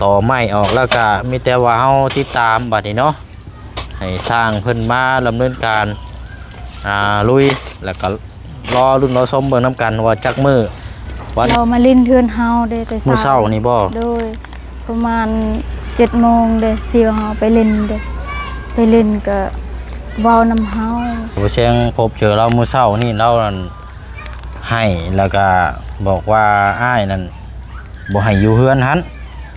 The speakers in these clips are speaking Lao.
ຕໍ່ໄມ້ອອກແລ້ວກະມີແຕ່ວ່າເຮົາຕິດຕາມບາດນີ້ເນາະ ໃຫ້ຊ່າງເພິ່ນມາດຳເນີນການ ອ່າ ລຸຍ ແລ້ວກະລໍລຸ້ນລໍຊົມເບິ່ງນຳກັນວ່າຈັກມື້ ວັນ ລາວມາຫຼິ້ນເຮືອນເຮົາເດ້ ແຕ່ເຊົ້າ ມື້ເຊົ້ານີ້ບໍ່? ໂດຍ ປະມານເຈັດໂມງເດ້ ຊິເຮົາໄປຫຼິ້ນເດ້ ໄປຫຼິ້ນກະເວົ້ານຳເຮົາ. ບໍ່ແຊງພົບເຈີລາວມື້ເຊົ້ານີ້ ລາວນັ້ນ ໃຫ້ ແລ້ວກະບອກວ່າອ້າຍນັ້ນບໍ່ໃຫ້ຢູ່ເຮືອນຫັ້ນ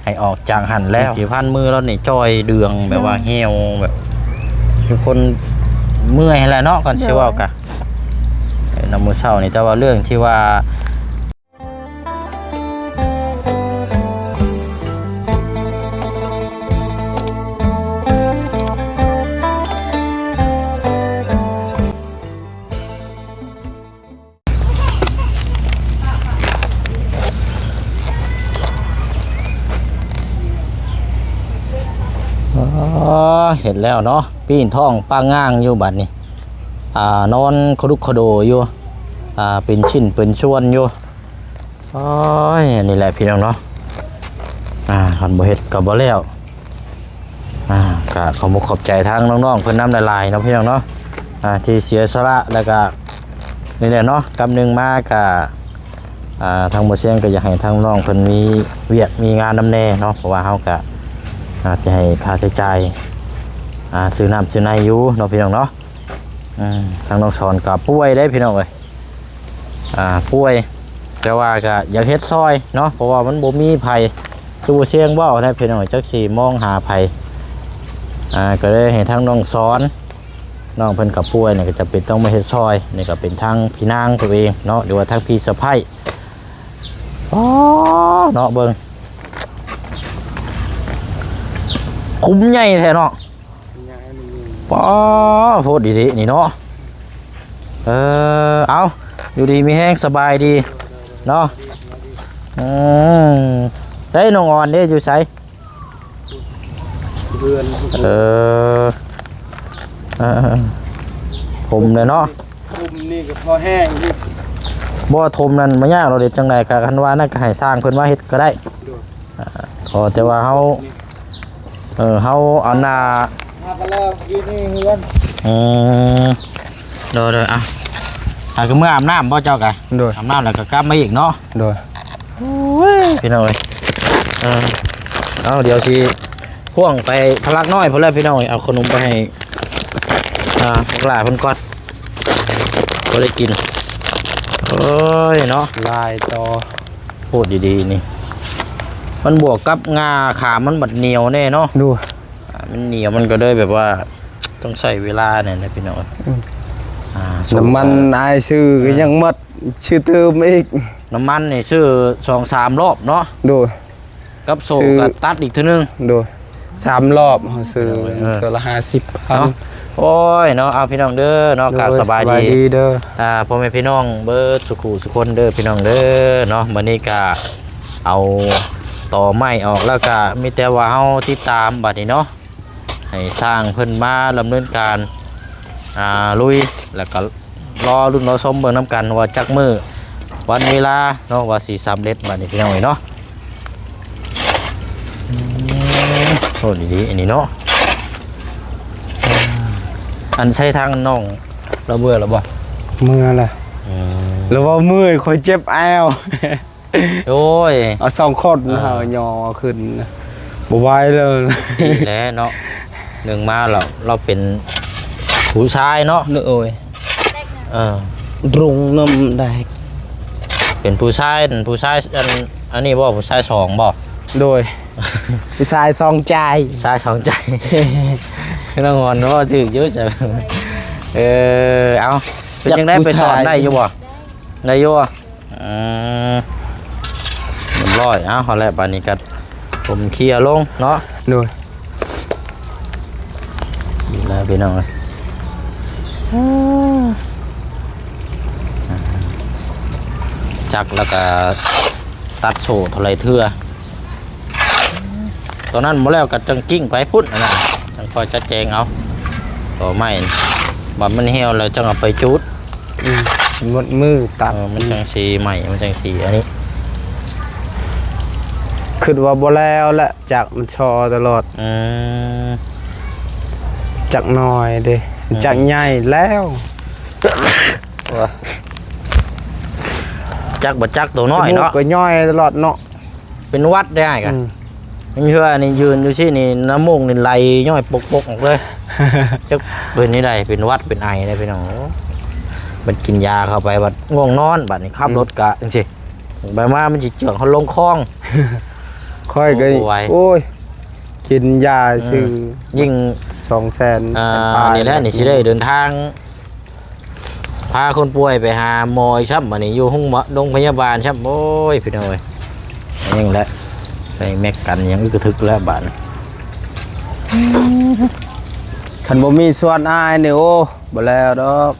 ໃຫ້ອອກຈາກຫັ້ນແລ້ວ. ທີ່ພັນມືລາວນີ້ຈ່ອຍເດືອງ ແບບວ່າ ໂດຍ ຫ່ຽວ ແບບເປັນຄົນເມື່ອຍຫັ້ນແຫຼະເນາະ ຄັນຊິເວົ້າກະ ໂດຍ ເອີ ນຳມື້ເຊົ້ານີ້. ແຕ່ວ່າເລື່ອງທີ່ວ່າ ອໍ ເຫັນແລ້ວເນາະ ປີ້ນທ້ອງປາງງາງຢູ່ບັດນີ້ ອ່າ ນອນຂະດຸກຂະໂດຢູ່ ອ່າ ເປັນຊິ້ນເປັນສ່ວນຢູ່. ໂອ້ຍ ອັນນີ້ແຫຼະພີ່ນ້ອງເນາະ ອ່າ ຄັນບໍ່ເຮັດກໍບໍ່ແລ້ວ. ອ່າ ກະຂອບອົກຂອບໃຈທາງນ້ອງໆເພິ່ນນຳຫຼາຍໆເນາະພີ່ນ້ອງເນາະ ອ່າ ທີ່ເສຍສະຫຼະ ແລ້ວກະນີ້ແຫຼະເນາະ ກຳໜຶ່ງມາກະ ອ່າ ທາງບໍ່ຊຽງກໍຢາກໃຫ້ທາງນ້ອງເພິ່ນມີວຽກມີງານນຳແດ່ເນາະ ເພາະວ່າເຮົາກະ ອ່າ ຊິໃຫ້ຄ່າໃຊ້ຈ່າຍ ອ່າ ຊື້ນ້ຳຊື້ໃນຢູ່ເນາະພີ່ນ້ອງເນາະ. ອືມ ທາງນ້ອງສອນກໍປ່ວຍເດ້ພີ່ນ້ອງເອີຍ ອ່າ ປ່ວຍ ແຕ່ວ່າກໍຢາກເຮັດຊ່ອຍເນາະ ເພາະວ່າມັນບໍ່ມີໃຜ ຄືບໍ່ຊຽງເວົ້ານະພີ່ນ້ອງ ຈັກຊິມອງຫາໃຜ ອ່າ ກໍເລີຍໃຫ້ທາງນ້ອງສອນ ນ້ອງເພິ່ນກໍປ່ວຍນີ້ ກໍຈຳເປັນຕ້ອງມາເຮັດຊ່ອຍ. ນີ້ກໍເປັນທາງພີ່ນາງຕົວເອງເນາະ ຫຼືວ່າທາງພີ່ສະໃພ້. ອໍ ເນາະ ເບິ່ງ ຄຸ້ມໃຫຍ່ແທ້ເນາະ. ປ້າ ໂພດອີ່ຫຼີນີ້ເນາະ ເອີ ເອົາ ຢູ່ດີມີແຮງ ສະບາຍດີເນາະ ອືມ ໃສນ້ອງອອນເດ້ ຢູ່ໃສ? ເພື່ອນ ເອີ ເອີ ຖົມແລ້ວເນາະ ຖົມນີ້ກໍພໍແຮງຢູ່ ບໍ່ຖົມນັ້ນບໍ່ຍາກດອກ ເຮັດຈັ່ງໃດກໍ ຄັນວ່ານັ້ນກໍໃຫ້ຊ່າງເພິ່ນມາເຮັດກໍໄດ້ ໂດຍ ອ່າ ຂໍແຕ່ວ່າເຮົາ ເອີ ເຮົາອັນນ່າ ຫາກັນແລ້ວຢູ່ໃນເຮືອນ ອືມ ໂດຍໆ ອ່ະ ອ່ະ ກໍເມືອອາບນ້ຳບໍ່ເຈົ້າກະ? ໂດຍ ອາບນ້ຳແລ້ວກໍກັບມາອີກເນາະ ໂດຍ ໂອ້ຍ ພີ່ນ້ອງເອີຍ ເອີ ເອົາ ດຽວຊິພ່ວງໄປພະລັກນ້ອຍພຸ້ນແຫຼະພີ່ນ້ອງເອີຍ ເອົາຂະໜົມໄປໃຫ້ ອ່າ ບັກຫຼ້າເພິ່ນກ່ອນ ບໍ່ໄດ້ກິນ ໂອ້ຍ ເນາະ ຫຼາຍຕໍ່ ໂພດດີໆ ນີ້ ມັນບວກກັບງ່າຂາມມັນບັດໜຽວແນ່ເນາະ ໂດຍ ອ່າ ມັນໜຽວ ມັນກໍເລີຍແບບວ່າຕ້ອງໃຊ້ເວລາແນ່ນະພີ່ນ້ອງ ອືມ ອ່າ ນ້ຳມັນອ້າຍຊື້ກໍຍັງໝົດ ຊື້ຕື່ມອີກ ນ້ຳມັນນີ້ຊື້ສອງສາມລອບເນາະ ໂດຍ ກັບໂສ້ ຊື້ ກໍຕັດອີກເທື່ອໜຶ່ງ ໂດຍ ສາມລອບ ເຮົາຊື້ ເອີ ເທື່ອລະຫ້າສິບພັນ ເນາະ ໂອ້ຍ ເນາະ ເອົາ ພີ່ນ້ອງເດີເນາະ ໂດຍ ກໍສະບາຍດີ ສະບາຍດີເດີ ອ່າ ພໍ່ແມ່ພີ່ນ້ອງເບິດສຸຂູສຸຄົນເດີ ພີ່ນ້ອງເດີເນາະ ມື້ນີ້ກໍເອົາຕໍໄມ້ອອກ ແລ້ວກໍມີແຕ່ວ່າເຮົາຕິດຕາມບັດນີ້ເນາະ ໃຫ້ຊ່າງເພິ່ນມາດຳເນີນການ ອ່າ ລຸຍ ແລ້ວກໍ ລໍລຸ້ນລໍຊົມເບິ່ງນຳກັນວ່າຈັກມື້ ວັນເວລາເນາະ ວ່າຊິສຳເລັດບັດນີ້ພີ່ນ້ອງເອີຍເນາະ ອືມ ໂອ້ ດີໆ ອັນນີ້ເນາະ ອັນໃຊ້ທາງນ້ອງລາວເມືອແລ້ວບໍ່? ເມືອແລ້ວ ອືມ ລາວເວົ້າເມື່ອຍ ຂ້ອຍເຈັບແອວ ໂອ້ຍ ເອົາສອງຄົນ ເອີ ເຮົາຍໍຂຶ້ນ ບໍ່ໄຫວເລີຍ ດີແລ້ວເນາະ ໜຶ່ງມາແລ້ວ ລາວເປັນຜູ້ຊາຍເນາະ ໂດຍ ເອີ ລຸງນ້ຳແດງ ເປັນຜູ້ຊາຍ ຜູ້ຊາຍ ອັນ ອັນນີ້ບໍ່ ຜູ້ຊາຍສອງບໍ່? ໂດຍ ຜູ້ຊາຍສອງໃຈ ຜູ້ຊາຍສອງໃຈ ນ້ອງອອນເວົ້າຖືກຢູ່ ເອີ ເອົາ ເປັນຈັ່ງໃດ ໄປສອນໄດ້ຢູ່ບໍ່? ໄດ້ຢູ່ບໍ່? ອືມ ຮຽບຮ້ອຍ ເອົາ ເອົາແຫຼະ ບາດນີ້ກໍຜົມເຄຍລົງເນາະ ໂດຍ ນີ້ແຫຼະພີ່ນ້ອງເອີຍ ຈັກແລ້ວກໍຕັດໂສ້ເທົ່າໃດເທື່ອ ຕອນນັ້ນບໍ່ແລ້ວກໍຈັ່ງກິ້ງໄປພຸ້ນ ອັນນັ້ນຈັ່ງຄ່ອຍຈັດແຈງເອົາ ຕໍໄມ້ ບາດມັນຫ່ຽວແລ້ວຈັ່ງເອົາໄປຈູດ ອືມ ໝົດມື້ຕັດ ເອີ ມັນຈັ່ງຊິໄໝ້ ມັນຈັ່ງຊິອັນນີ້ ຄິດວ່າບໍ່ແລ້ວແຫຼະ ຈັກມັນຊໍຕະຫຼອດ. ອືມ ຈັກນ້ອຍເດ້ ອືມ ຈັກໃຫຍ່ແລ້ວ. ຈັກບໍ່ຈັກໂຕນ້ອຍເນາະ ຈະມູກກໍຍ້ອຍຕະຫຼອດເນາະ. ເປັນຫວັດໄດ້ອ້າຍກະ ອືມ ບາງເທື່ອນີ້ຢືນຢູ່ຊີ້ນີ້ ນ້ຳມູກນີ້ໄຫຼຍ້ອຍປົກໆອອກເລີຍ. ຈັກເປັນແນວໃດ ເປັນຫວັດເປັນໄອເດ້ພີ່ນ້ອງ. ໂອ້ ບັດກິນຢາເຂົ້າໄປ ບັດງ່ວງນອນ ບັດນີ້ຂັບ ອືມ ລົດກະຈັ່ງຊີ້ ໄປມາມັນຊິເຈື່ອນເຮົາລົງຄອງ. ຂ້ອຍກໍ ໂອ້ ບໍ່ໄຫວ ໂອ້ຍ ກິນຢາ ອືມ ຊື້ ຍິ່ງ ສອງແສນ ອ່າ ແສນປາຍ ນີ້ແຫຼະ ນີ້ຊິໄດ້ເດີນທາງ ພາຄົນປ່ວຍໄປຫາໝໍອີກຊ້ຳ ບາດນີ້ຢູ່ໂຮງໝໍ ໂຮງພະຍາບານຊ້ຳ. ໂອ້ຍ ພີ່ນ້ອງເອີຍ ນີ້ແຫຼະ ໃສ່ແມັກກັນຫຍັງ ອຶກກະທຶກແລ້ວບາດນີ້. ຄັນບໍ່ມີສ່ວນອ້າຍນີ້ ໂອ້ ບໍ່ແລ້ວດອກ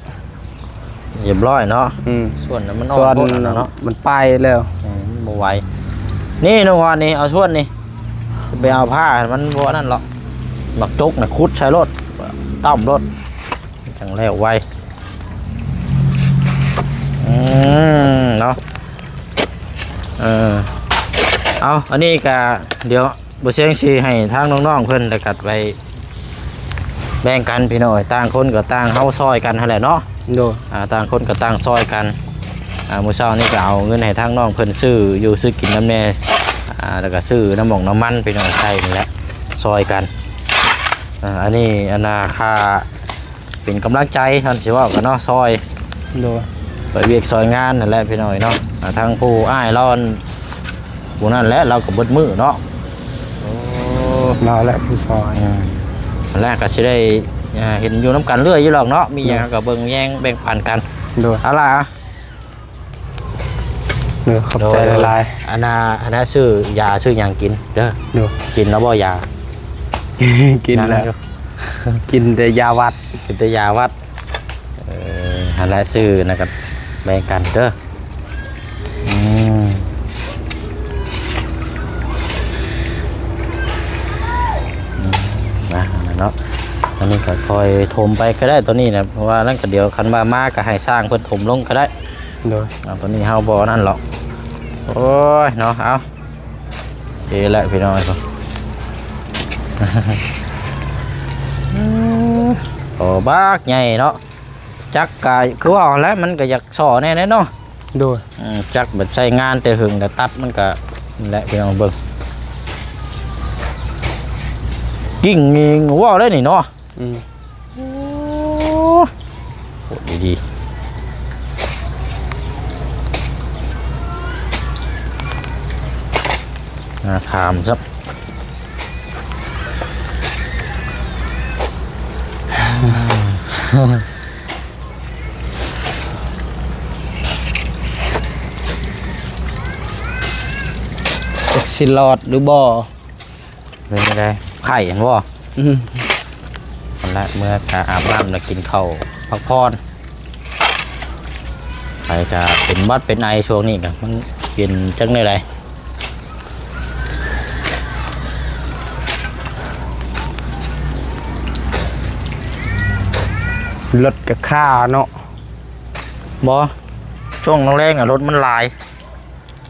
ຮຽບຮ້ອຍເນາະ. ອືມ ສ່ວນນັ້ນມັນ ສ່ວນ ອ່ອນໂພດຫັ້ນນະເນາະ ມັນໄປແລ້ວ. ອືມ ບໍ່ໄຫວ. ນີ້ນ້ອງອອນນີ້ ເອົາສ່ວນນີ້ ໄປເອົາຜ້າໃຫ້ມັນບໍ່ນັ້ນເນາະ ໝາກຈົກນະ ຂຸດໃສ່ໂລດ ຕ້ອມໂລດ ຈັ່ງແລ້ວໄວ. ອືມ ເນາະ ເອີ ເອົາ ອັນນີ້ກະ ດຽວບໍ່ຊຽງຊິໃຫ້ທາງນ້ອງໆເພິ່ນ ແລ້ວກໍໄປແບ່ງກັນພີ່ນ້ອງເອີຍ. ຕ່າງຄົນກໍຕ່າງ ເຮົາຊ່ອຍກັນຫັ້ນແຫຼະເນາະ. ໂດຍ ອ່າ ຕ່າງຄົນກໍຕ່າງຊ່ອຍກັນ. ອ່າ ມື້ເຊົ້ານີ້ກໍເອົາເງິນໃຫ້ທາງນ້ອງເພິ່ນຊື້ຢູ່ຊື້ກິນນຳແດ່ ອ່າ ແລ້ວກໍຊື້ນ້ຳໝົກນ້ຳມັນພີ່ນ້ອງ ໃສ່ນີ້ແຫຼະ ຊ່ອຍກັນ. ອ່າ ອັນນີ້ ອັນນ່າ ຄ່າ ເປັນກຳລັງໃຈ ທ່ານຊິເວົ້າກັນເນາະ ຊ່ອຍ ໂດຍ ຊ່ອຍວຽກຊ່ອຍງານຫັ້ນແຫຼະພີ່ນ້ອງເນາະ. ອ່າ ທາງຜູ້ອ້າຍລາວ ອັນ ຜູ້ນັ້ນແຫຼະ ລາວກໍເບິດມື້ເນາະ. ໂອ້ ລາວແຫຼະຜູ້ຊ່ອຍ. ອືມ ແລ້ວກໍຊິໄດ້ ອ່າ ເຫັນຢູ່ນຳກັນເລື້ອຍຢູ່ດອກເນາະ ມີຫຍັງ ໂດຍ ກໍເບິ່ງແຍງແບ່ງປັນກັນ. ໂດຍ ເອົາລະ ເດີ ຂອບໃຈຫຼາຍໆ. ໂດຍ ອັນນ່າ ອັນນ່າ ຊື້ຢາຊື້ຫຍັງກິນເດີ. ໂດຍ ກິນແລ້ວບໍ່ຢາ? ກິນແລ້ວ ຍັງຢູ່ ກິນແຕ່ຢາຫວັດ ກິນແຕ່ຢາຫວັດ. ເອີ ຫັ້ນແຫຼະ ຊື້ນະ ກໍແບ່ງກັນເດີ. ອືມ ອືມ ນະ ເນາະ ອັນນີ້ກໍຄ່ອຍຖົມໄປກໍໄດ້ ຕົວນີ້ນະ ເພາະວ່ານັ້ນກໍ ດຽວຄັນວ່າມາກໍໃຫ້ຊ່າງເພິ່ນຖົມລົງກໍໄດ້. ໂດຍ ເອົາ ຕົວນີ້ເຮົາບໍ່ນັ້ນຫຼອກ. ໂອ້ຍ ເນາະ ເອົາ ເອແຫຼະພີ່ນ້ອງ. ໂອ້ ບັກໃຫຍ່ເນາະ. ຈັກກະຄືວ່າຫັ້ນແຫຼະ ມັນກໍຢາກສໍ້ແດ່ເນາະ. ໂດຍ ອືມ ຈັກແບບໃຊ້ງານແຕ່ເຫິງ ແຕ່ຕັດມັນກະ ນັ້ນແຫຼະ ພີ່ນ້ອງເບິ່ງ ກິ່ງນີ້ເວົ້າໄດ້ນີ້ເນາະ. ອືມ ໂອ້ ໂຫດດີໆ ໜ້າຖາມຊ້ຳ. ຈັກຊິລອດຫຼືບໍ່? ເປັນຈັ່ງໃດ? ໄຂ້ຫັ້ນບໍ່? ອືມ ຫັ້ນແຫຼະ ເມື່ອກະອາບນ້ຳແລ້ວກິນເຂົ້າພັກຜ່ອນ. ໄຂ້ກະເປັນຫວັດເປັນໄອ ຊ່ວງນີ້ກະມັນເປັນຈັກແນວໃດ? ລົດກະຄາເນາະ. ບໍ່ ຊ່ວງແລງໆ ນະ ລົດມັນຫຼາຍ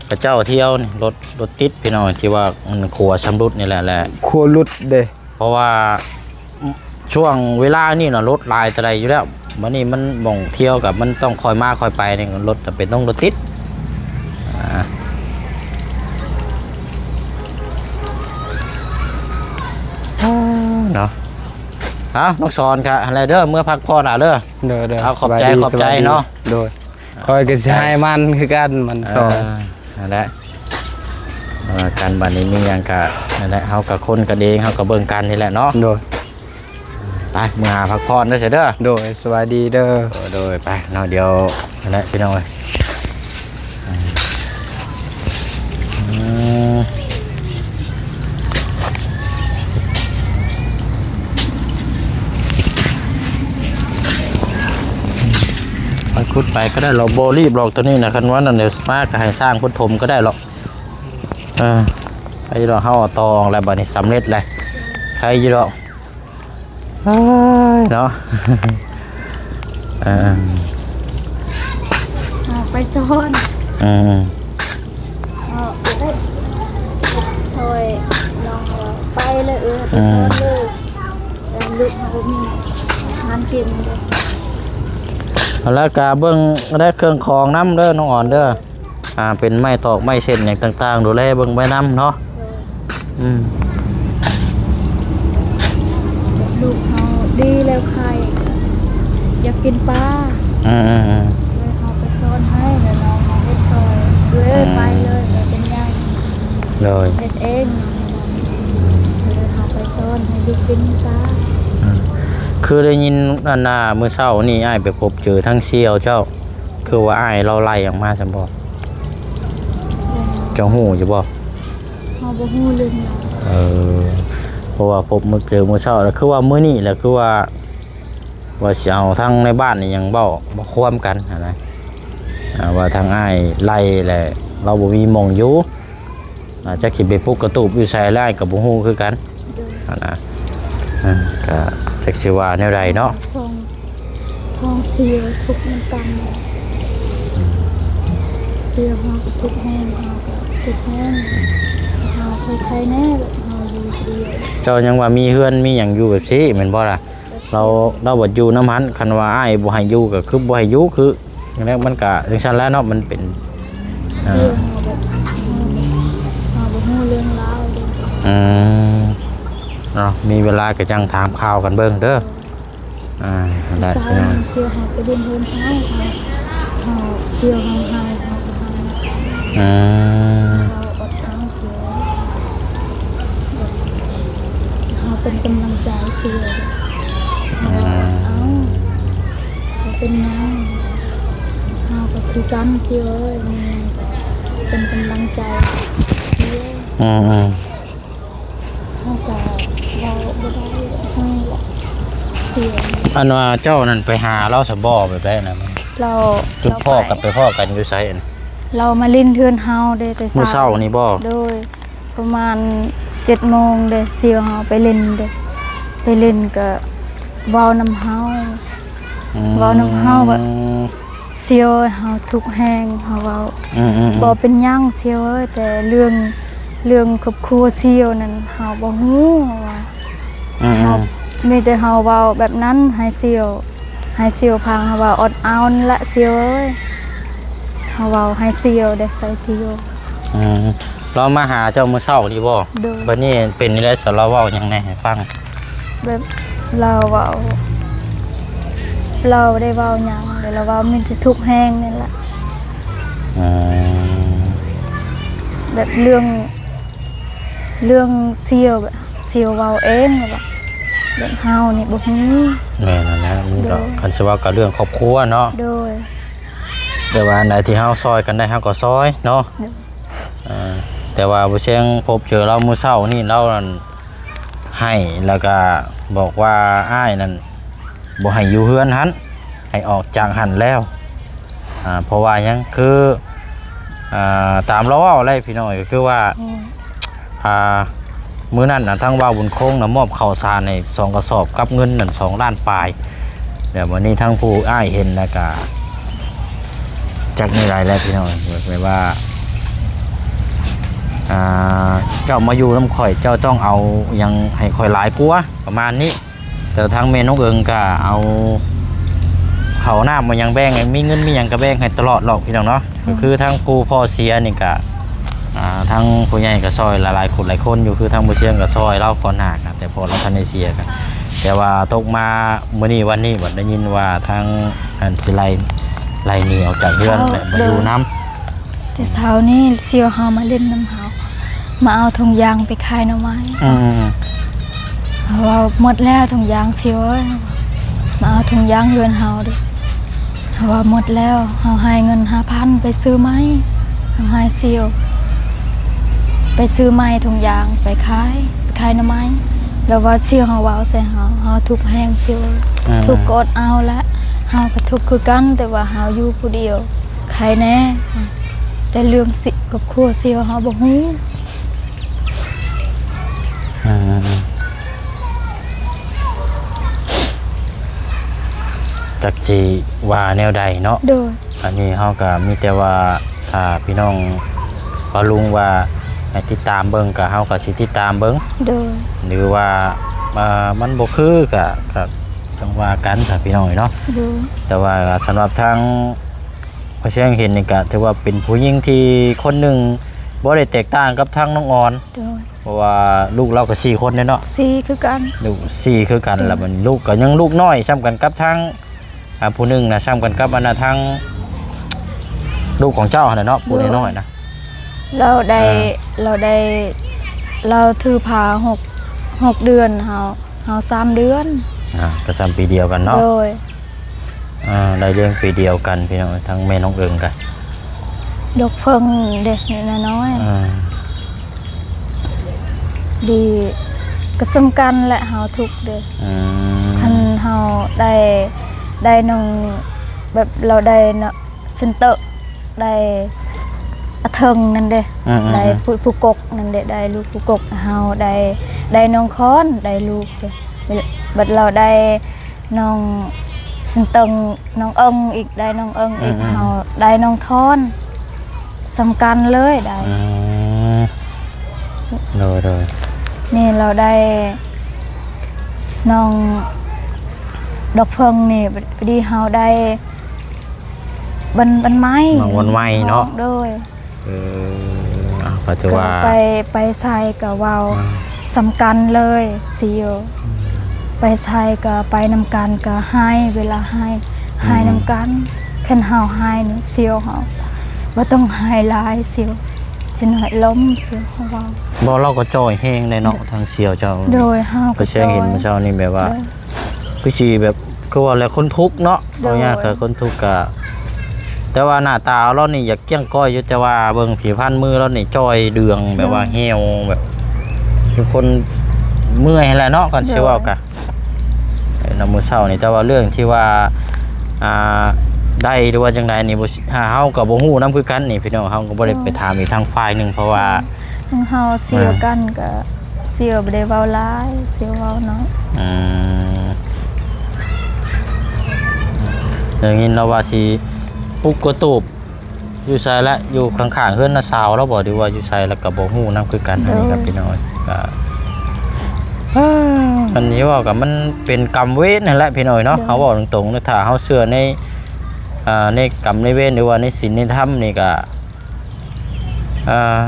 ເຂົາເຈົ້າທ່ຽວນີ້ ລົດ ລົດຕິດພີ່ນ້ອງ ທີ່ວ່າມັນຂົວຊຳລຸດນີ້ແຫຼະ ແລະ ຂົວຫຼຸດເດ້. ເພາະວ່າ ຊ່ວງເວລານີ້ນະ ລົດຫຼາຍເທົ່າໃດຢູ່ແລ້ວ. ບັດນີ້ມັນໝ່ອງທ່ຽວກໍມັນຕ້ອງຄ່ອຍມາຄ່ອຍໄປນີ້ ລົດຈຳເປັນຕ້ອງລົດຕິດ ອ່າ ເນາະ. ເອົາ ນ້ອງສອນກະຫັ້ນແຫຼະເດີ ເມືອພັກຜ່ອນເອົາເດີ. ໂດຍໆ ເອົາ ຂອບໃຈ ສະບາຍດີ ຂອບໃຈເນາະ. ໂດຍ ຂ້ອຍກໍຊິໃຫ້ມັນຄືກັນ ມັນສອນ. ເອີ ຫັ້ນແຫຼະ ເອີ ກັນບັດນີ້ມີຫຍັງກະ ນັ້ນແຫຼະ ເຮົາກະຄົນກັນເອງ ເຮົາກະເບິ່ງກັນນີ້ແຫຼະເນາະ. ໂດຍ ໄປ ເມືອຫາພັກຜ່ອນເດີ ເດີ. ໂດຍ ສະບາຍດີເດີ. ໂດຍ ໂດຍ ໄປເນາະ ດຽວ ຫັ້ນແຫຼະ ພີ່ນ້ອງເອີຍ. ອືມ ໄປຂຸດໄປກໍໄດ້ ເຮົາບໍ່ລີບດອກ ຕົວນີ້ນະ. ຄັນວ່ານັ້ນ ດຽວມາກໍໃຫ້ຊ່າງເພິ່ນຖົມກໍໄດ້ດອກ. ເອີ ໄປຢູ່ດອກ ເຮົາເອົາຕອອອກແລ້ວ ບັດນີ້ສຳເລັດແລ້ວ ໄປຢູ່ດອກ. ເອີຍ ເນາະ ເອີ ເອົາໄປຊ້ອນ ອືມ ເອົາໄປ ໂດຍ ນ້ອງວ່າໄປເລີຍ ເອີ ໄປສອນເລີຍ ອືມ ແຕ່ລູກເຮົາບໍ່ມີທານກິນເດ້. ແລ້ວກະເບິ່ງໄດ້ເຄື່ອງຂອງນຳເດີນ້ອງອອນເດີ ອ່າ ເປັນໄມ້ຕອກໄມ້ເສັ້ນຫຍັງຕ່າງໆ ດູແລເບິ່ງໄວ້ນຳເນາະ. ໂດຍ ອືມ ລູກເຮົາດີແລ້ວໄຂ້ ຢາກກິນປາ ອືມໆໆ ເລີຍເຮົາໄປສອນໃຫ້ ແລ້ວນ້ອງມາເຮັດຊ່ອຍ ເລີຍ ອືມ ໄປເລີຍ ເລີຍເປັນຫຍັງ ໂດຍ ເຮັດເອງ ເລີຍເຮົາໄປສອນໃຫ້ຢູ່ກິນປາ. ອືມ ຄືໄດ້ຍິນອັນນ່າ ມື້ເຊົ້ານີ້ອ້າຍໄປພົບເຈີທາງສ່ຽວເຈົ້າ ຄືວ່າອ້າຍລາວໄລ່ອອກມາຊັ້ນບໍ່? ເຈົ້າຮູ້ຢູ່ບໍ່? ເຮົາບໍ່ຮູ້ເລື່ອງລາວ ເອີ ເພາະວ່າພົບມື້ ເຈີມື້ເຊົ້າ ແລ້ວຄືວ່າມື້ນີ້ແຫຼະ ຄືວ່າ ວ່າຊິເອົາທາງໃນບ້ານນີ້ຫຍັງເວົ້າ ເວົ້າຄວາມກັນຫັ້ນນະ ອ່າ ວ່າທາງອ້າຍໄລ່ແຫຼະ ລາວບໍ່ມີໝ່ອງຢູ່ ອ່າ ຈັກຊິໄປປຸກກະຕູບຢູ່ໃສ ແລ້ວອ້າຍກໍບໍ່ຮູ້ຄືກັນ ໂດຍ ຫັ້ນນະ ອ່າ ກໍຈັກຊິວ່າແນວໃດເນາະ. ສອງ ສອງສ່ຽວທຸກນຳກັນ ສ່ຽວເຮົາກໍທຸກແຮງ ເຮົາກໍທຸກແຮງ ເຮົາຄືໃຜແນ່ ເຮົາຢູ່ຜູ້ດຽວ. ເຈົ້າຍັງວ່າມີເຮືອນມີຫຍັງຢູ່ແບບຊີ້ແມ່ນບໍ່ລະ? ລາວ ລາວບໍ່ຢູ່ນຳຫັ້ນ ຄັນວ່າອ້າຍບໍ່ໃຫ້ຢູ່ກໍຄືບໍ່ໃຫ້ຢູ່ ຄືຈັ່ງໃດມັນກະຈັ່ງຊັ້ນແຫຼະເນາະ ມັນເປັນ ເອີ ເຮົາແບບ ເຮົາບໍ່ຮູ້ເລື່ອງລາວເດ້ ອືມ ເນາະ ມີເວລາກໍຈັ່ງຖາມຂ່າວກັນເບິ່ງເດີ ອ່າ ໄດ້ ເຮົາໄປຫຼິ້ນເຮືອນເຮົາ ເຮົາ ສ່ຽວເຮົາໃຫ້ ເຮົາກໍໃຫ້ ອືມ ເຮົາອດເອົາ ເຮົາເປັນກຳລັງໃຈ ເຮົາເອົາ ບໍ່ເປັນຫຍັງ ເຮົາກໍຄືກັນ ສ່ຽວເອີຍ ມີຫຍັງກໍເປັນກຳລັງໃຈ ອືມ ເຮົາກໍເວົ້າບໍ່ໄດ້ ເຮົາ ສ່ຽວ ອັນວ່າເຈົ້ານັ້ນໄປຫາລາວຊະບໍ່ ແບບໃດນະ? ລາວ ຈຸດພໍ້ກັນ ໄປພໍ້ກັນຢູ່ໃສ? ລາວມາຫຼິ້ນເຮືອນເຮົາເດ້ ແຕ່ເຊົ້າ ມື້ເຊົ້ານີ້ບໍ່? ໂດຍ ປະມານເຈັດໂມງເດ້ ສ່ຽວເຮົາໄປຫຼິ້ນເດ້ ໄປຫຼິ້ນກໍເວົ້ານຳເຮົາ ອືມ ເວົ້ານຳເຮົາວ່າ ສ່ຽວເອີຍ ເຮົາທຸກແຮງ ເຮົາເວົ້າ ອືມໆໆ ບໍ່ເປັນຫຍັງສ່ຽວເອີຍ ແຕ່ເລື່ອງ ເລື່ອງຄອບຄົວສ່ຽວນັ້ນເຮົາບໍ່ຮູ້ ເຮົາວ່າ ອືມໆ ເຮົາ ມີແຕ່ເຮົາເວົ້າແບບນັ້ນໃຫ້ສ່ຽວ ໃຫ້ສ່ຽວຟັງ ເຮົາວ່າອດເອົານັ້ນແຫຼະສ່ຽວເອີຍ ເຮົາເວົ້າໃຫ້ສ່ຽວເດ້ ໃສ່ສ່ຽວ ອືມ ລາວມາຫາເຈົ້າມື້ເຊົ້ານີ້ບໍ່? ໂດຍ ບັດນີ້ເປັນຈັ່ງໃດຊະ ລາວເວົ້າຫຍັງແດ່ໃຫ້ຟັງ? ແບບລາວເວົ້າ ລາວບໍ່ໄດ້ເວົ້າຫຍັງເລີຍ ລາວເວົ້າມີແຕ່ທຸກແຮງນີ້ແຫຼະ ອືມ ແບບເລື່ອງ ເລື່ອງສ່ຽວ ແບບສ່ຽວເວົ້າເອງວ່າ ແບບເຮົານີ້ບໍ່ຮູ້ ແມ່ນຫັ້ນແຫຼະ ມັນກໍ ໂດຍ ຄັນຊິເວົ້າກໍເລື່ອງຄອບຄົວເນາະ ໂດຍ ແຕ່ວ່າອັນໃດທີ່ເຮົາຊ່ອຍກັນໄດ້ເຮົາກໍຊ່ອຍເນາະ ໂດຍ ອ່າ ແຕ່ວ່າບໍ່ຊຽງພົບເຈີລາວມື້ເຊົ້ານີ້ ລາວນັ້ນໄຫ້ ແລ້ວກະບອກວ່າອ້າຍນັ້ນບໍ່ໃຫ້ຢູ່ເຮືອນຫັ້ນ ໃຫ້ອອກຈາກຫັ້ນແລ້ວ ອ່າ ເພາະວ່າຫຍັງ ຄື ອ່າ ຕາມລາວເວົ້າແຫຼະພີ່ນ້ອງ ກໍຄືວ່າ ອືມ ອ່າ ມື້ນັ້ນນະ ທາງບ່າວບຸນຄົງນະ ມອບເຂົ້າສານໃຫ້ສອງກະສອບ ກັບເງິນນັ້ນສອງລ້ານປາຍ ແລ້ວບັດນີ້ທາງຜູ້ອ້າຍເຫັນແລ້ວກະ ຈັກແນວໃດແຫຼະພີ່ນ້ອງ ແບບວ່າ ອ່າ ເຈົ້າມາຢູ່ນຳຂ້ອຍ ເຈົ້າຕ້ອງເອົາຫຍັງໃຫ້ຂ້ອຍຫຼາຍກວ່າ ປະມານນີ້ ແຕ່ທາງແມ່ນົກເອີງກະເອົາເຂົ້ານ້ຳມາຫຍັງແບ່ງໃຫ້ ມີເງິນມີຫຍັງກະແບ່ງໃຫ້ຕະຫຼອດດອກພີ່ນ້ອງເນາະ ອືມ ກໍຄືທາງຜູ້ພໍ່ເສຍນີ້ກະ ອ່າ ທາງຜູ້ໃຫຍ່ກະຊ່ອຍຫຼາຍໆຄົນຫຼາຍຄົນຢູ່ ຄືທາງບໍ່ຊຽງກະຊ່ອຍລາວກ່ອນໜ້າກະ ແຕ່ພໍ່ລາວທັນໄດ້ເສຍກະ ແຕ່ວ່າຕົກມາມື້ນີ້ວັນນີ້ບັດໄດ້ຍິນວ່າທາງ ອັນ ຊິໄລ່ ໄລ່ໜີອອກຈາກເຮືອນ ເຈົ້າ ແລະ ມາຢູ່ນຳ ແຕ່ເຊົ້ານີ້ສ່ຽວເຮົາມາຫຼິ້ນນຳເຮົາ ມາເອົາຖົງຢາງໄປຂາຍໜໍ່ໄມ້ ອືມ ເຮົາເວົ້າໝົດແລ້ວຖົງຢາງສ່ຽວເອີຍ ມາເອົາຖົງຢາງເຮືອນເຮົາເດີ້ ເຮົາເວົ້າໝົດແລ້ວ ເຮົາໃຫ້ເງິນຫ້າພັນໄປຊື້ໄມ້ ເຮົາໃຫ້ສ່ຽວໄປຊື້ໄມ້ຖົງຢາງໄປຂາຍ ໄປຂາຍໜໍ່ໄມ້ ແລ້ວວ່າສ່ຽວເຮົາເວົ້າໃສ່ເຮົາ ເຮົາທຸກແຮງສ່ຽວເອີຍ ອືມ ທຸກກໍອດເອົາແຫຼະ ເຮົາກໍທຸກຄືກັນ ແຕ່ວ່າເຮົາຢູ່ຜູ້ດຽວໄຄແນ່ ແຕ່ເລື່ອງ ຄອບຄົວສ່ຽວເຮົາບໍ່ຮູ້ ອືມ ຈັກຊິວ່າແນວໃດເນາະ ໂດຍ ອັນນີ້ເຮົາກໍມີແຕ່ວ່າ ຖ້າພີ່ນ້ອງປ້າລຸງວ່າ ໃຫ້ຕິດຕາມເບິ່ງ ກະເຮົາກະຊິຕິດຕາມເບິ່ງ ໂດຍ ຫຼືວ່າ ເອີ ມັນບໍ່ຄືກະ ກະຈັ່ງວ່າກັນຊະພີ່ນ້ອງເອີຍເນາະ ໂດຍ ແຕ່ວ່າສຳລັບທາງພໍ່ຊຽງເຫັນນີ້ກະຖືວ່າເປັນຜູ້ຍິງທີ່ຄົນໜຶ່ງ ບໍ່ໄດ້ແຕກຕ່າງກັບທາງນ້ອງອອນ ໂດຍ ເພາະວ່າລູກລາວກະສີ່ຄົນເດ້ເນາະ ສີ່ຄືກັນ ລູກສີ່ຄືກັນ ໂດຍ ລະມັນລູກກະຍັງລູກນ້ອຍສ່ຳກັນກັບທາງ ອ່າ ຜູ້ໜຶ່ງນະ ສ່ຳກັນກັບອັນນະ ທາງລູກຂອງເຈົ້າຫັ້ນນະເນາະ ຜູ້ນ້ອຍໆນະ ລາວໄດ້ ອ່າ ລາວໄດ້ ລາວຖືພາຫົກ ຫົກເດືອນ ເຮົາ ເຮົາສາມເດືອນ ອ່າ ກະສ່ຳປີດຽວກັນເນາະ ໂດຍ ອ່າ ໄດ້ລ້ຽງປີດຽວກັນພີ່ນ້ອງ ທັງແມ່ນ້ອງເອີງກະ ດອກເຜິ້ງເດ້ ນ້ອຍໆ ອ່າ ດີ ກະສ່ຳກັນແຫຼະ ເຮົາທຸກເດ້ ອືມ ຄັນເຮົາໄດ້ ໄດ້ນ້ອງ ແບບລາວໄດ້ເນາະ ເຊັນເຕີ ໄດ້ອາເທິງນັ້ນເດ້ ອືມໆໆ ໄດ້ຜູ້ ຜູ້ກົກນັ້ນເດ້ ໄດ້ລູກຜູ້ກົກ ເຮົາໄດ້ ໄດ້ນ້ອງຄອນ ໄດ້ລູກເດ້ ບັດລາວໄດ້ ນ້ອງຊິນເຕີງ ນ້ອງເອິງອີກ ໄດ້ນ້ອງເອິງອີກ ອືມໆ ເຮົາໄດ້ນ້ອງທອນ ສ່ຳກັນເລີຍໄດ້ ອືມ ໂດຍໆ ນີ້ລາວໄດ້ນ້ອງດອກເຜິ້ງນີ້ ພໍດີເຮົາໄດ້ບັນ ບັນໄມ້ ນ້ອງວັນໄມ້ເນາະ ໂດຍ ເອີ ເອົາ ກໍຖືວ່າ ກໍໄປ ໄປໃສກໍເວົ້າ ອ່າ ສ່ຳກັນເລີຍ ຊິຢູ່ ອືມ ໄປໃສກໍໄປນຳກັນ ກໍໄຫ້ ເວລາໄຫ້ ອືມ ໄຫ້ນຳກັນ ຄັນເຮົາໄຫ້ນີ້ ສ່ຽວເຮົາ ບໍ່ຕ້ອງໄຫ້ຫຼາຍ ສ່ຽວ ຊິນ້ອຍລົມ ສ່ຽວເຮົາເວົ້າ ບໍ່ ລາວກໍຈ່ອຍແຮງໄດ໋ເນາະ ໂດຍ ທາງສ່ຽວເຈົ້າ ໂດຍ ເຮົາກໍຈ່ອຍ ເຫັນມື້ເຊົ້ານີ້ແບບວ່າ ໂດຍ ຄືຊິແບບ ຄືວ່າແຫຼະ ຄົນທຸກເນາະ ໂດຍ ເວົ້າຍາກ ແຕ່ຄົນທຸກກະ ແຕ່ວ່າໜ້າຕາລາວນີ້ຢາກກ້ຽງກ້ອຍຢູ່ ແຕ່ວ່າເບິ່ງຜີພັນມືລາວນີ້ຈ່ອຍເດືອງ ແບບວ່າ ໂດຍ ຫ່ຽວ ແບບເປັນຄົນເມື່ອຍຫັ້ນແຫຼະເນາະ ຄັນຊິເວົ້າກະ ໂດຍ ເອີ ນຳມື້ເຊົ້ານີ້ ແຕ່ວ່າເລື່ອງທີ່ວ່າ ອ່າ ໄດ້ ຫຼືວ່າຈັ່ງໃດນີ້ ບໍ່ ເຮົາກໍບໍ່ຮູ້ນຳຄືກັນນີ້ພີ່ນ້ອງ ເຮົາກໍບໍ່ໄດ້ ໂດຍ ໄປຖາມອີກທາງຝ່າຍໜຶ່ງ ເພາະວ່າ ໂດຍ ທາງເຮົາສ່ຽວກັນກໍ ອ່າ ສ່ຽວບໍ່ໄດ້ເວົ້າຫຼາຍ ສ່ຽວເວົ້າໜ້ອຍ ອືມ ໄດ້ຍິນລາວວ່າຊິປຸກກະຕູບຢູ່ໃສລະ ຢູ່ຂ້າງໆເຮືອນນ້າສາວລາວບໍ່ ຫຼືວ່າຢູ່ໃສລະກໍບໍ່ຮູ້ນຳຄືກັນ ໂດຍ ອັນນີ້ກໍພີ່ນ້ອງ ກໍ ເອີ ອັນນີ້ເວົ້າກໍມັນເປັນກຳເວນຫັ້ນແຫຼະພີ່ນ້ອງເນາະ ໂດຍ ເຮົາເວົ້າຕົງໆເນາະ ຖ້າເຮົາເຊື່ອໃນ ອ່າ ໃນກຳໃນເວນ ຫຼືວ່າໃນສິນໃນທຳນີ້ກໍ ອ່າ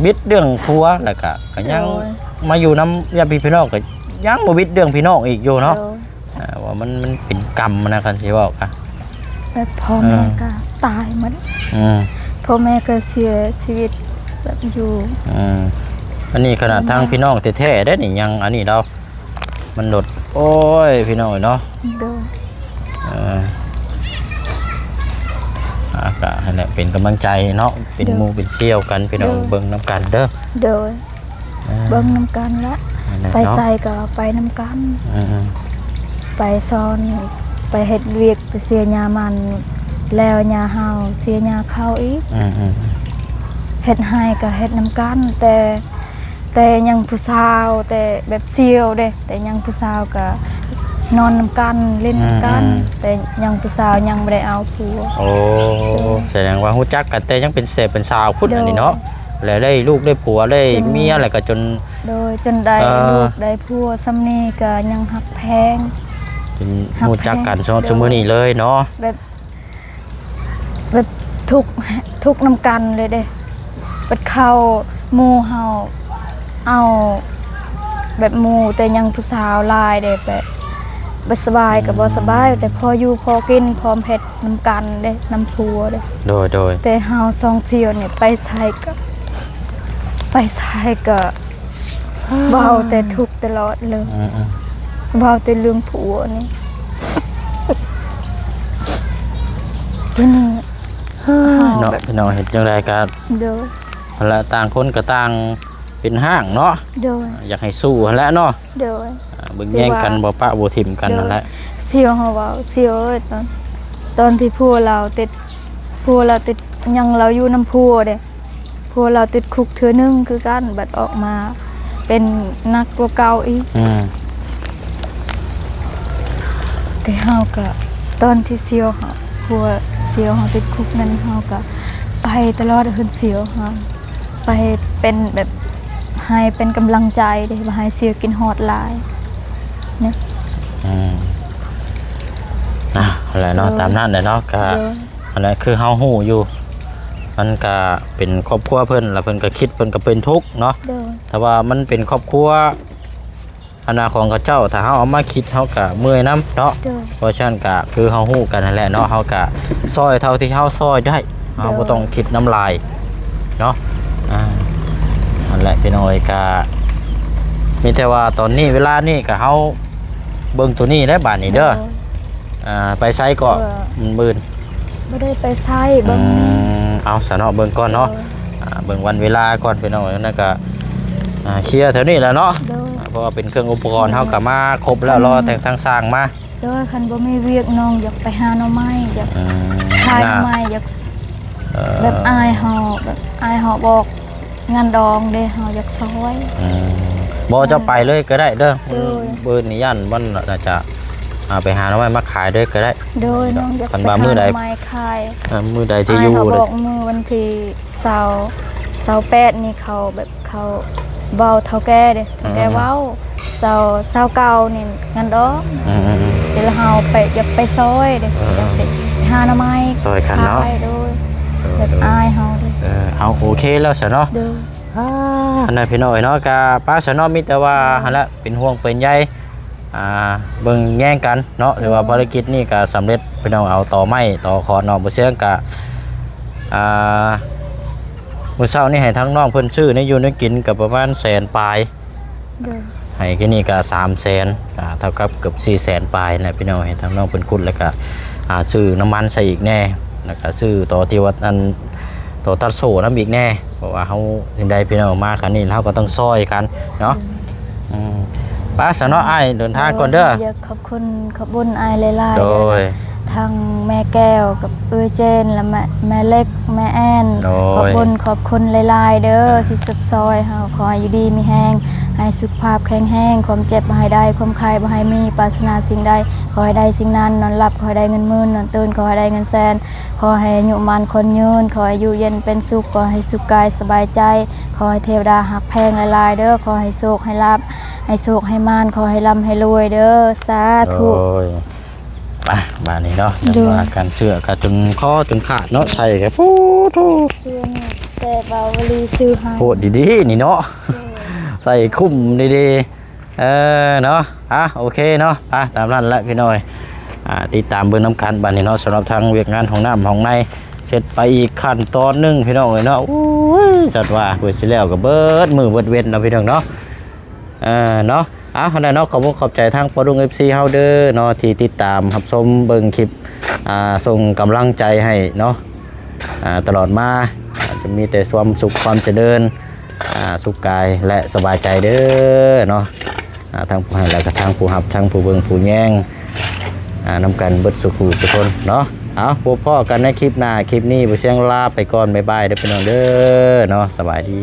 ບິດເລື່ອງຜົວ ແລ້ວກະ ກະຍັງ ໂດຍ ມາຢູ່ນຳຍາດພີ່ນ້ອງ ກະຍັງບໍ່ບິດເລື່ອງພີ່ນ້ອງອີກຢູ່ເນາະ ໂດຍ ອ່າ ວ່າມັນ ມັນເປັນກຳນະ ຄັນຊິເວົ້າກະ ແບບພໍ່ແມ່ ເອີ ກະຕາຍໝົດ ອືມ ພໍ່ແມ່ກະເສຍຊີວິດ ແບບຢູ່ ອືມ ອັນນີ້ຂະໜາດທາງພີ່ນ້ອງແທ້ໆເດ້ນີ້ ຍັງອັນນີ້ດອກ ມັນໂດດ ໂອ້ຍ ພີ່ນ້ອງເອີຍເນາະ ໂດຍ ເອີ ອ່າ ກະຫັ້ນແຫຼະ ເປັນກຳລັງໃຈເນາະ ເປັນ ໂດຍ ໝູ່ເປັນສ່ຽວກັນ ພີ່ນ້ອງ ໂດຍ ເບິ່ງນຳກັນເດີ ໂດຍ ເອີ ເບິ່ງນຳກັນລະ ຫັ້ນແຫຼະ ໄປໃສ ເນາະ ກໍໄປນຳກັນ ອືມໆ ໄປສອນ ໄປເຮັດວຽກ ໄປເສຍຫຍ້າມັນ ແລ້ວຫຍ້າເຮົາ ເສຍຫຍ້າເຂົາອີກ ອືມໆ ເຮັດໄຮ່ກໍເຮັດນຳກັນ ແຕ່ ແຕ່ຍັງຜູ້ສາວ ແຕ່ແບບສ່ຽວເດ້ ແຕ່ຍັງຜູ້ສາວກໍນອນນຳກັນ ຫຼິ້ນນຳກັນ ອືມໆ ແຕ່ຍັງຜູ້ສາວຍັງບໍ່ໄດ້ເອົາຜົວ ໂອ້ ໂດຍ ສະແດງວ່າຮູ້ຈັກກັນແຕ່ຍັງເປັນແສບເປັນສາວພຸ້ນ ໂດຍ ອັນນີ້ເນາະ ແລ້ວໄດ້ລູກໄດ້ຜົວໄດ້ ຈົນ ເມຍ ແລ້ວກໍຈົນ ໂດຍ ຈົນໄດ້ ເອີ ລູກໄດ້ຜົວສ່ຳນີ້ກໍຍັງຮັກແພງ ຈົນ ຮັກແພງ ຮູ້ຈັກກັນ ໂດຍ ຊຸມື້ນີ້ເລີຍເນາະ ແບບ ແບບທຸກ ທຸກນຳກັນເລີຍເດ້ ແບບເຂົາ ໝູ່ເຮົາເອົາ ແບບໝູ່ແຕ່ຍັງຜູ້ສາວຫຼາຍເດ້ ແບບບໍ່ສະບາຍກໍບໍ່ສະບາຍ ອືມ ແຕ່ພໍຢູ່ພໍກິນ ພໍເຮັດນຳກັນເດ້ ນຳຜົວເດ້ ໂດຍໆ ແຕ່ເຮົາສອງສ່ຽວນີ້ໄປໃສກໍ ໄປໃສກໍ ເວົ້າແຕ່ທຸກຕະຫຼອດເລີຍ ອືມໆ ເວົ້າແຕ່ເລື່ອງຜົວນີ້ ທີນີ້ ເອີ ເຮົາ ເນາະ ແບບ ພີ່ນ້ອງ ເຮັດຈັ່ງໃດກໍ ໂດຍ ຫັ້ນລະ ຕ່າງຄົນກໍຕ່າງເປັນຮ້າງເນາະ ໂດຍ ຢາກໃຫ້ສູ້ຫັ້ນແຫຼະເນາະ ໂດຍ ອ່າ ເບິ່ງແຍງກັນ ແຕ່ວ່າ ບໍ່ປະບໍ່ຖິ້ມກັນ ໂດຍ ຫັ້ນແຫຼະ ສ່ຽວເຮົາເວົ້າ ສ່ຽວເອີຍ ຕອນ ຕອນທີ່ຜົວລາວຕິດ ຜົວລາວຕິດ ຍັງລາວຢູ່ນຳຜົວເດ້ ຜົວລາວຕິດຄຸກເທື່ອໜຶ່ງຄືກັນ ບັດອອກມາເປັນໜັກກວ່າເກົ່າອີກ ອືມ ແຕ່ເຮົາກະ ຕອນທີ່ສ່ຽວເຮົາ ຜົວສ່ຽວເຮົາຕິດຄຸກນັ້ນ ເຮົາກະໄປຕະຫຼອດເຮືອນສ່ຽວເຮົາ ໄປເປັນແບບ ໃຫ້ເປັນກຳລັງໃຈເດ້ ບໍ່ໃຫ້ເສຍກິນຮອດຫຼາຍເນາະ. ອືມ ອ່າ ຫັ້ນແຫຼະເນາະ ໂດຍ ຕາມນັ້ນແຫຼະເນາະ. ກະ ໂດຍ ອັນນັ້ນຄືເຮົາຮູ້ຢູ່ ມັນກະເປັນຄອບຄົວເພິ່ນ ແລ້ວເພິ່ນກະຄິດ ເພິ່ນກະເປັນທຸກເນາະ. ໂດຍ ຖ້າວ່າມັນເປັນຄອບຄົວ ອັນນາຂອງເຂົາເຈົ້າ ຖ້າເຮົາເອົາມາຄິດ ເຮົາກະເມື່ອຍນຳເນາະ. ໂດຍ ເພາະສະນັ້ນກະຄືເຮົາຮູ້ກັນຫັ້ນແຫຼະເນາະ ເຮົາກະຊ່ອຍເທົ່າທີ່ເຮົາຊ່ອຍໄດ້ ເຮົາ ໂດຍ ບໍ່ຕ້ອງຄິດນຳຫຼາຍເນາະ. ອ່າ ຫັ້ນແຫຼະພີ່ນ້ອງເອີຍ ກະມີແຕ່ວ່າຕອນນີ້ເວລານີ້ກະເຮົາເບິ່ງໂຕນີ້ແຫຼະບາດນີ້ເດີ. ໂດຍ ອ່າ ໄປໃສເກາະ ເອີ ມື້ອື່ນ? ບໍ່ໄດ້ໄປໃສ ເບິ່ງ ອືມ ເອົາຊະເນາະ ເບິ່ງກ່ອນເນາະ. ໂດຍ ອ່າ ເບິ່ງວັນເວລາກ່ອນພີ່ນ້ອງເອີຍ. ນັ້ນກະ ອ່າ ເຄຍແຖວນີ້ແຫຼະເນາະ. ໂດຍ ອ່າ ເພາະວ່າເປັນເຄື່ອງອຸປະກອນ ໂດຍ ເຮົາກະມາຄົບແລ້ວ ອືມ ລໍແຕ່ທາງຊ່າງມາ. ໂດຍ ຄັນບໍ່ມີວຽກ ນ້ອງຢາກໄປຫາໜໍ່ໄມ້ ຢາກ ອືມ ຂາຍໜໍ່ໄມ້ ຢາກ ເອີ ແບບອ້າຍເຮົາ ແບບອ້າຍເຮົາບອກ ງານດອງເດ້ ເຮົາຢາກຊ່ອຍ. ອືມ ບໍ່ ເຈົ້າໄປເລີຍກະໄດ້ເດີ. ໂດຍ ມື້ອື່ນນີ້ຢ້ານມັນໜ້າຈະ ອ່າ ໄປຫາໜໍ່ໄມ້ມາຂາຍເລີຍກະໄດ້. ໂດຍ ນ້ອງຢາກ ຄັນວ່າມື້ໃດ ໄປຫາໜໍ່ໄມ້ຂາຍ ອ່າ ມື້ໃດທີ່ຢູ່ ອ້າຍເຂົາບອກມື້ວັນທີຊາວ ຊາວແປດນີ້ ເຂົາແບບ ເຂົາເວົ້າ ເຖົ້າແກ່ເດ້ ເຖົ້າແກ່ ອືມ ເວົ້າ ຊາວ ຊາວເກົ້ານີ້ງານດອງ. ອືມໆໆ ແລ້ວເຮົາໄປ ຢາກໄປຊ່ອຍເດ້ ເອີ ຢາກໄປຫາໜໍ່ໄມ້ຊ່ອຍກັນເນາະ. ໂດຍ ເອີ ແບບ ໂດຍ ອ້າຍເຮົາເດ້. ເອີ ເອົາ ໂອເຄແລ້ວຊະເນາະ. ໂດຍ ອ່າ ຫັ້ນແຫຼະພີ່ນ້ອງເອີຍເນາະ ກະປະຊະເນາະ ມີແຕ່ວ່າ ໂດຍ ຫັ້ນແຫຼະ ເປັນຫ່ວງເປັນໃຍ ອ່າ ເບິ່ງແຍງກັນເນາະ. ໂດຍ ຖືວ່າພາລະກິດນີ້ກະສຳເລັດ ພີ່ນ້ອງເອົາຕໍໄມ້ຕໍຂອນເນາະ. ບໍ່ເຊື່ອກະ ອ່າ ມື້ເຊົ້ານີ້ໃຫ້ທາງນ້ອງເພິ່ນຊື້ແນວຢູ່ແນວກິນກະປະມານແສນປາຍ. ໂດຍ ໃຫ້ກິນນີ້ກະສາມແສນ ກະເທົ່າກັບເກືອບສີ່ແສນປາຍນະພີ່ນ້ອງ. ໃຫ້ທາງນ້ອງເພິ່ນກຸດ ແລ້ວກະ ອ່າ ຊື້ນ້ຳມັນໃສ່ອີກແດ່ ແລ້ວກະຊື້ຕໍ່ທີ່ວ່າ ອັນ ຕໍ່ຕັດໂສ້ນຳອີກແດ່ ເພາະວ່າເຮົາຈັ່ງໃດພີ່ນ້ອງມາຄັ້ງນີ້ ເຮົາກະຕ້ອງຊ່ອຍກັນເນາະ. ໂດຍ ອືມ ໄປຊະເນາະ ອ້າຍເດີນທາງກ່ອນເດີ. ໂດຍ ຢາກຂອບຄຸນຂອບບຸນອ້າຍຫຼາຍໆ ໂດຍ ເດີ ທັງແມ່ແກ້ວກັບເອື້ອຍເຈນ ແລະ ແມ່ ແມ່ເລັກ ແມ່ແອນ ໂດຍ ຂອບບຸນຂອບຄຸນຫຼາຍໆເດີ ອ່າ ທີ່ຊຸບຊ່ອຍເຮົາ. ຂໍໃຫ້ຢູ່ດີມີແຮງ ໃຫ້ສຸຂະພາບແຂງແຮງ ຄວາມເຈັບບໍ່ໃຫ້ໄດ້ ຄວາມໄຂ້ບໍ່ໃຫ້ມີ ປາດຖະໜາສິ່ງໃດຂໍໃຫ້ໄດ້ສິ່ງນັ້ນ ນອນຫຼັບຂໍໃຫ້ໄດ້ເງິນໝື່ນ ນອນຕື່ນຂໍໃຫ້ໄດ້ເງິນແສນ ຂໍໃຫ້ອາຍຸໝັ້ນຂວັນຍືນ ຂໍໃຫ້ຢູ່ເຢັນເປັນສຸກ ຂໍໃຫ້ສຸກກາຍສະບາຍໃຈ ຂໍໃຫ້ເທວະດາຮັກແພງຫຼາຍໆເດີ ຂໍໃຫ້ໂຊກໃຫ້ລາບ ໃຫ້ໂຊກໃຫ້ໝານ ຂໍໃຫ້ລ່ຳໃຫ້ລວຍເດີ ສາທຸ. ໂດຍ ໄປ ບາດນີ້ເນາະ ໂດຍ ວ່າກັນ ເສື້ອກະຈົນຄໍຈົນຂາດເນາະ ໃສ່ກະ ໂອ້ໂທ້ ເສື້ອນີ້ແຕ່ເບົາວະລີຊື້ໃຫ້ ໂພດດີໆນີ້ເນາະ ໂດຍ ໃສ່ຄຸ້ມດີໆ ເອີ ເນາະ ອ່ະ ໂອເຄເນາະ ໄປ ຕາມນັ້ນແຫຼະພີ່ນ້ອງເອີຍ ອ່າ ຕິດຕາມເບິ່ງນຳກັນບາດນີ້ເນາະ. ສຳລັບທາງວຽກງານຫ້ອງນ້ຳຫ້ອງໃນ ເສັດໄປອີກຂັ້ນຕອນໜຶ່ງພີ່ນ້ອງເອີຍເນາະ. ໂອ້ຍ ສັດວ່າ ເພື່ອຊິແລ້ວກະເບິດມື້ເບິດເວັນເນາະພີ່ນ້ອງເນາະ. ເອີ ເນາະ ອ່າ ຫັ້ນແຫຼະເນາະ ຂອບອົກຂອບໃຈທາງພໍ່ລຸງ ເອັຟຊີ ເຮົາເດີເນາະ ທີ່ຕິດຕາມຮັບຊົມເບິ່ງຄລິບ ອ່າ ສົ່ງກຳລັງໃຈໃຫ້ເນາະ ອ່າ ຕະຫຼອດມາ ອ່າ ຈະມີແຕ່ຄວາມສຸກຄວາມຈະເລີນ ອ່າ ສຸກກາຍ ແລະ ສະບາຍໃຈເດີເນາະ. ອ່າ ທັງຜູ້ໃຫ້ ແລະກະທັງຜູ້ຮັບ ທັງຜູ້ເບິ່ງຜູ້ແຍງ ອ່າ ນຳກັນເບິດສູ່ຜູ້ສູ່ຄົນເນາະ. ເອົາ ພົບພໍ້ກັນໃນຄລິບໜ້າ ຄລິບນີ້ ບໍ່ສຽງລາໄປກ່ອນ ບາຍບາຍເດີພີ່ນ້ອງເດີເນາະ ສະບາຍດີ.